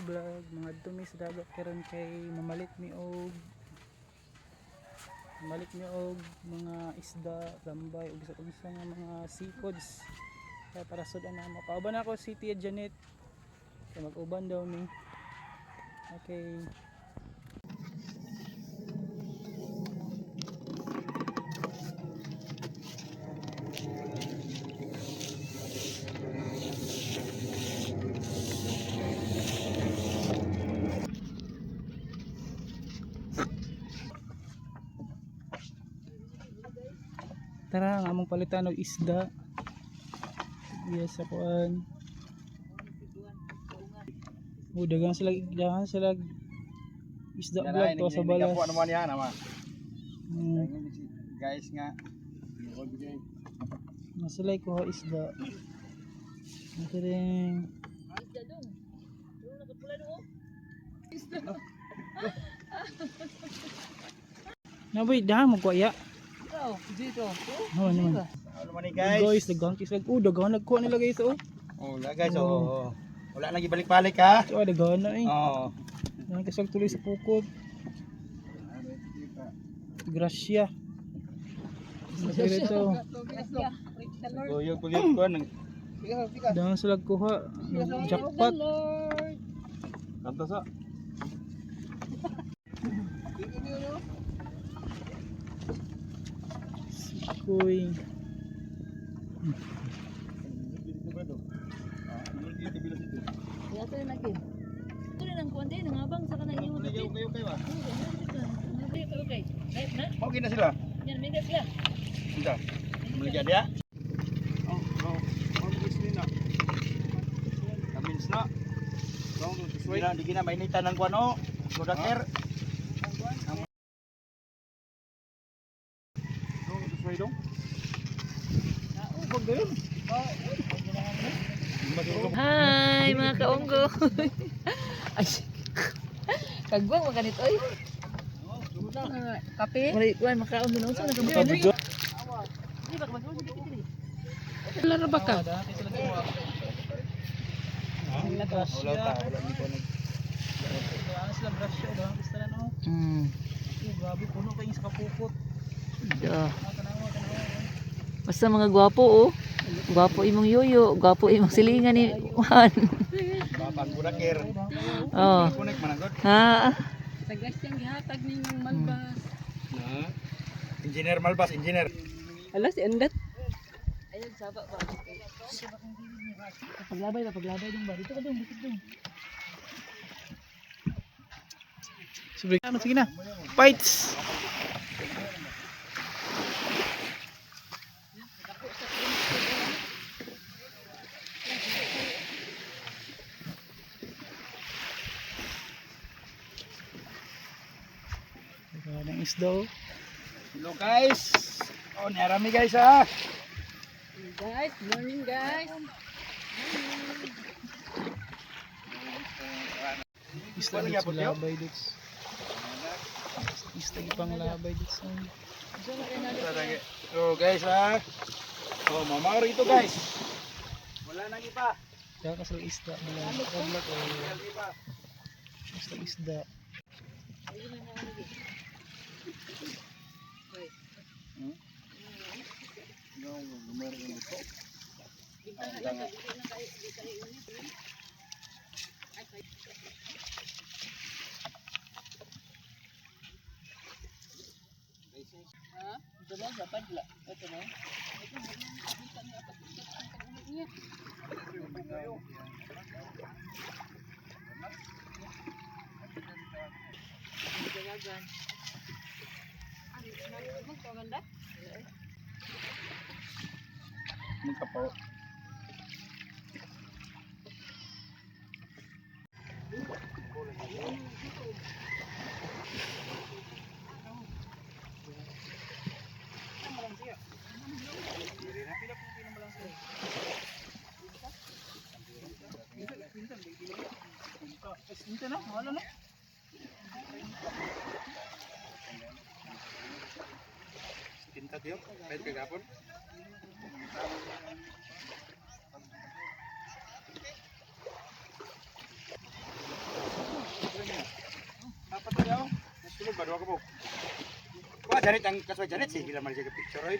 Vlog. Mga dumi sa dagat karon kay mamalit mi og mga isda, lambay ug sa unsa nga mga seafoods. Kaya para sud na mo. Kauban ako si Tia Janet. Kay mag-uban daw mi. Okay. Tara, ang among palitan og isda. Yes, sa kuan. Oh, daghan sila isda vlog to sa balas. Kapuan naman yan, ama. Guys nga. Nga sila kuha isda. Ito rin. Naboy, dahan mo kuha ya. Dito. Oh, naman. Ano man ni guys? Guys, daghan kisag. Oh, daghan nagkuha nila, guys, oh. Oh, wala guys, oh. Oh. Wala nang ibalik-balik ha. Oh, daghan na eh. Oo. Daghan kisag tuloy sa pukot. Gracia. Gracia ito. Kuyog kuyog ko nang Daghan sila kuha. Jackpot. kanta sa. Sikoy. Kaya ito na lagi. Ito na lang kuwan din, nangabang sa kanang iyong Kayo kayo kayo ba? Okay, okay. Right na? Okay na sila. Yan, may sila. Unsa? Maligya dia? Oh, oh. Na. Kamins na. Di na, di na mainitan ng kuan oh. Kodaker. Hi mga kaunggo. Ay. Kagwang maganit oy. Kape? Wala kuan makaon din unsa na kabuhi. Di ba ka Wala ra ba ka? Wala ta, wala ni ko nag Daghan sila grasya. Daghan kisag no. Oh, grabe puno kayo sa kapukot. Da. Tanawa, tanawa. Basta mga gwapo oh. Gwapo imong yoyo, gwapo imong silingan ni Juan. Babang Kodaker. Oh. Connect man ang god. Ha? Na. Engineer Malbas, engineer. Ala si Andat. Ayun, saba ba? Paglabay ba, paglabay dong ba? Dito ka dong, dito dong. Sige, ano, sige na. Fights! Wala ng isda oh. Hello guys. Oh, narami guys ah. Guys, morning guys. Isda Wala dito gyapon, Teo? labay dito. Isda ipang labay dito. Oh guys ah. Oh, mamaw rito guys. Wala nang iba. Kaya ka sila isda. Wala nang Wala nang iba. isda isda. Magkapaw. Ito na, wala na. Tinta tiyo, kahit kagapon. Lisod ba duha ka buok? Wa Janet ang kasway Janet sige lang man siya ka picture oy.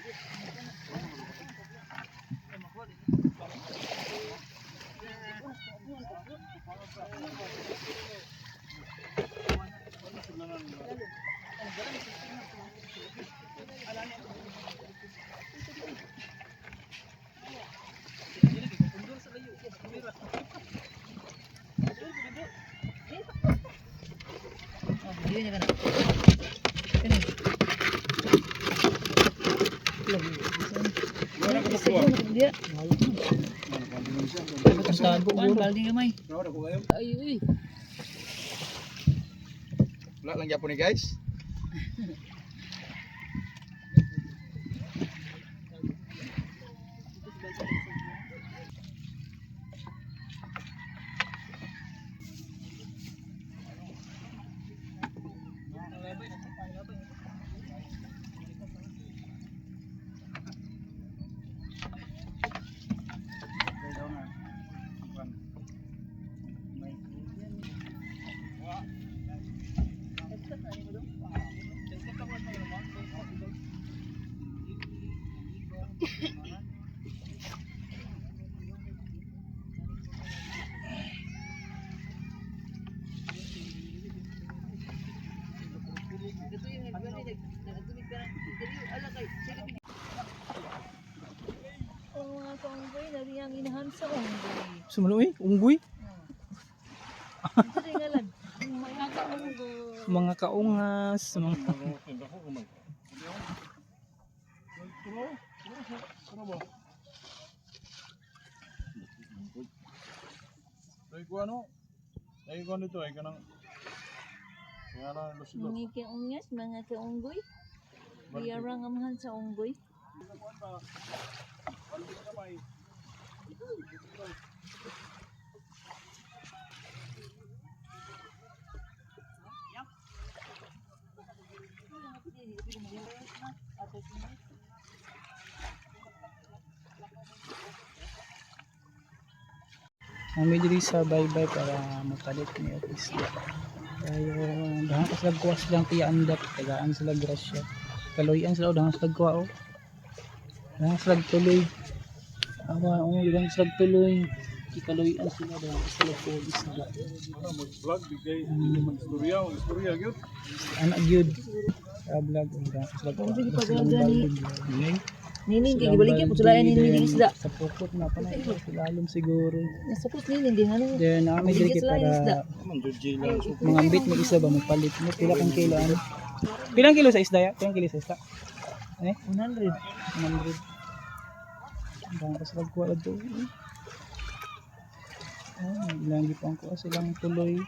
Oh, video niya ka na. Kani. Dia. Ang tago Kuan guro. baldi gamay. Wala ko kayo. Ay uy. Wala lang gyapon ni guys. Ang mga kaunggoy na riyang inahan sa unggoy. Sumulo eh, unggoy. Unsa day ngalan? Mga kaunggoy. Mga kaungas, mga Ay ko ano? Ay ko nito ay kanang Nga lusilo. Mga kaungas, mga kaunggoy. Riyarang amahan sa unggoy. Kami diri sa baybay para mapalit ni og isda. Tayo dahang ka sila kuha silang tiyaandak, tagaan sila grasya. Kaloyan sila dahang sila kuha oh. Dahang sila tuloy. Awa, oh, dahang sila tuloy. Kikaloyan sila dahang sila kuha og isda. Ano mag-vlog bigay dili mag-istorya, mag-istorya gyud. Anak gyud. Sa vlog oh, dahang sila kuha. Sige, Silang pagagani. balde. Nining kay Silang gibaligya po sila balde, nining then isda. sa pukot na pa na ilalom siguro. Nasa pus nining di ano. Then kami diri Baligya kay sila yung isda. para Man jud lang so. mga ambit may isa ba mapalit mo pila kang kilo ano? Pilang kilo sa isda ya? Pilang kilo sa isda? Eh, 100. 100. Ang dami pa sila kuha dito. Ah, ilang pa ang kuha silang tuloy.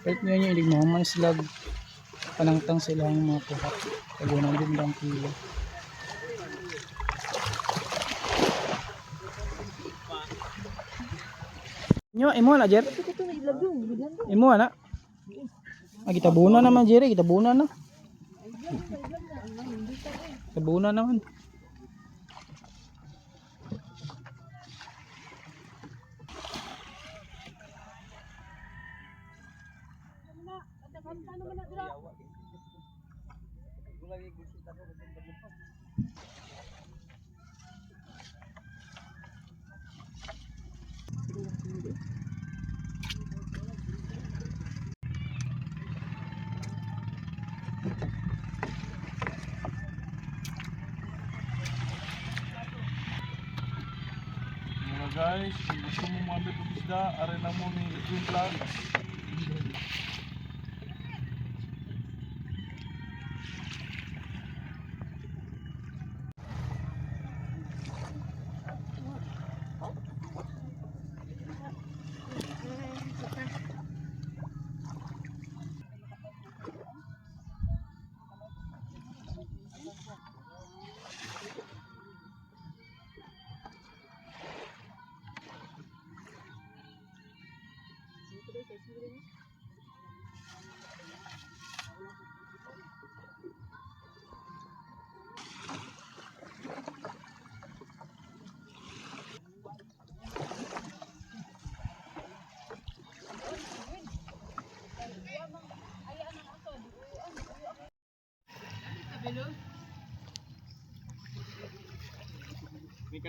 Palit niyo yung ilig mo, man sila panangtang silang mga kuha. Tag 100 lang kilo. Nyo, imo na, Jer? Ito ko na i-vlog yung bigyan ko. Imo na. Ah, gitabuna naman, Jerry. Gitabuna na. Gitabuna naman. Mga guys, kung gusto mo mamit og isda, are lang mo ni Edwin Vlog.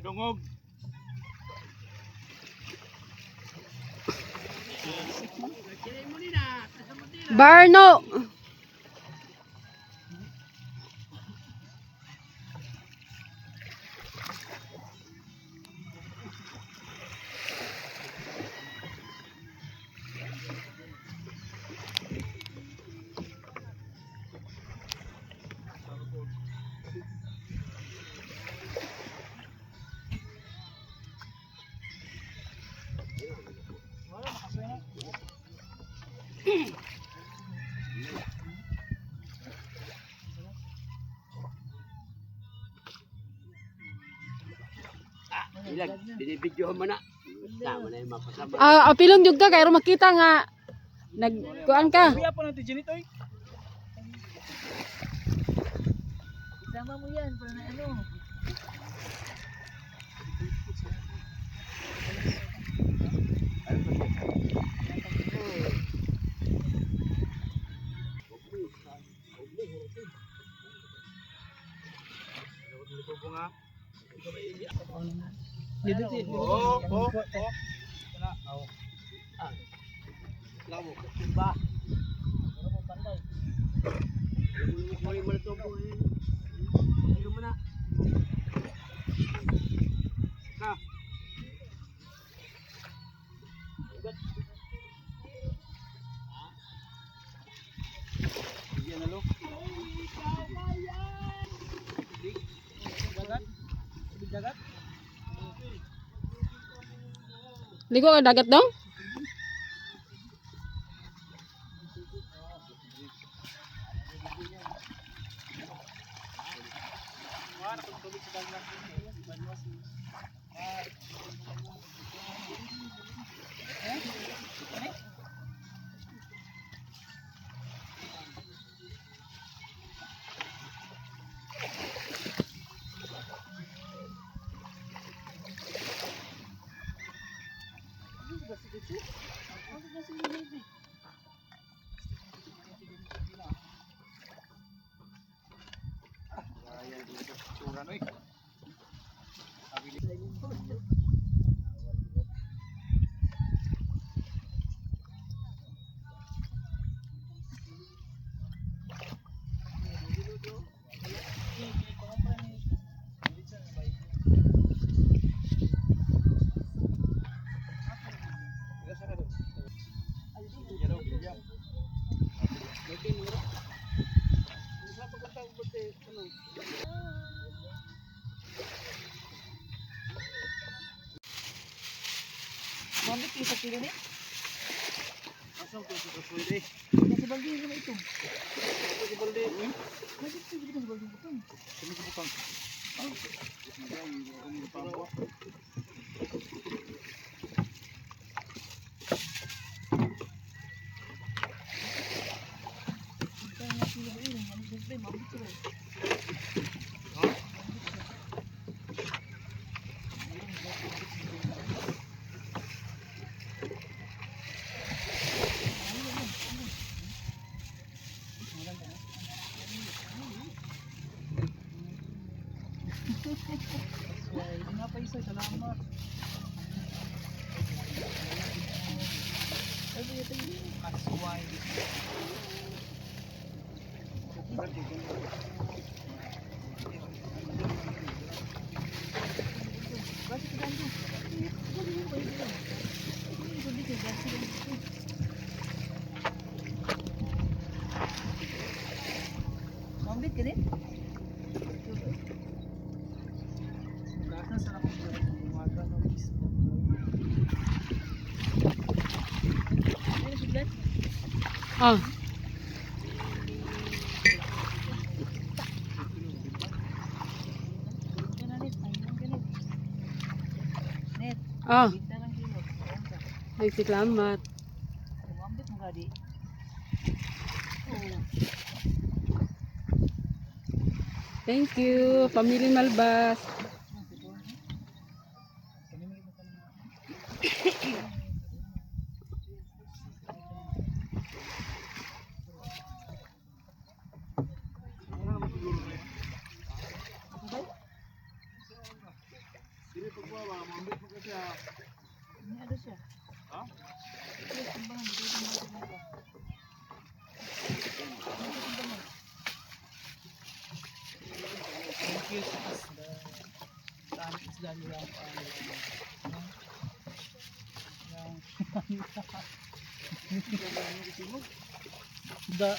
Kadungog. Barno. Ilag, binibidyohan mo na. Tama na yung mapasama. Ah, apilon jud ka kay aron makita nga nagkuan ka. Kuya po natin Janet oy. Isama mo yan para na ano. Dito dito. Oo, oo, oo. Labo, ba? Mo na to po. Ano mo na? Ka. Yan alo. Dagat. Tubig dagat. Ligo ka dagat dong? Tsura no eh. Mambit kayo sa kilo ni? Asa ko sa pwede. Nasa balde na ito. Sa balde. Nasa balde sa butong. Sino sa butang? Butang nga kilo ba yun? Ano siyempre, mambit sila. Ay, nga pa isa, salamat. Asway. Basta ka dando. Mambit ka din? Gasa sa akong umaga no mismo. Ano sudlan? Ah. Binta na net, pahingan ka net. Net, Ah, binta ng kilo. Kaon ka. ay salamat. Mambit mo gadi. Oo. Thank you, Pamilya Malbas. Ano siya? Ha? Thank you sa isda. Sa aming isda nila ang ano. Yung da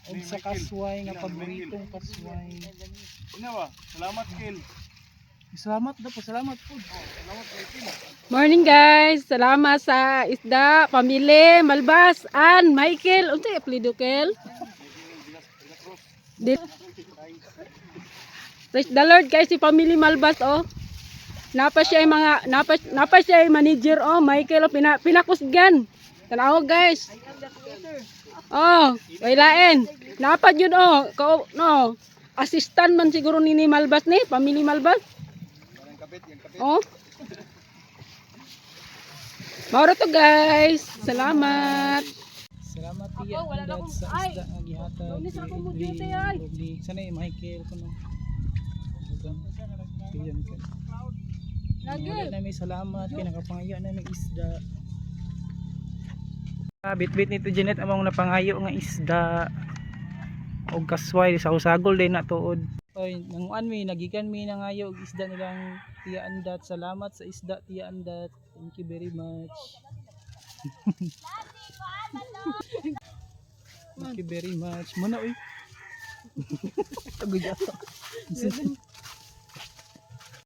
og sa kasway nga paboritong kasway. Ina ba? Salamat, Kel. Salamat daw po, salamat po. Salamat, Michael. Morning, guys. Salamat sa isda, pamili, Malbas, Ann, Michael. Unsa apelyido Kel? Di. Praise the Lord guys, si pamili Malbas oh. Napa siya yung mga napa siya yung manager oh, Michael oh, pinakusgan. Tanaw, guys. Oh, wailain. Napad yun oh, ko no. Assistant man siguro ni Malbas ni, pamili Malbas. Oh. Mauro to, guys. Salamat. Salamat tiya Ako, wala na Andat akong- sa ay! isda nga gihatag. Lunes Kay ako mo Edwin, duty, ay! ug ni sana eh, Michael kuno. Daghang tiyan ka. Lagi. Wala na may salamat kay nakapangayo na may isda. Ah, bitbit nito Janet among napangayo nga isda og kasway sa usagol din na tuod. Oy, nanguan mi nagikan mi nangayo og isda nilang Tiya Andat. Salamat sa isda, Tiya Andat. Thank you very much. Thank you very much. Muna oy. Tagoy ata.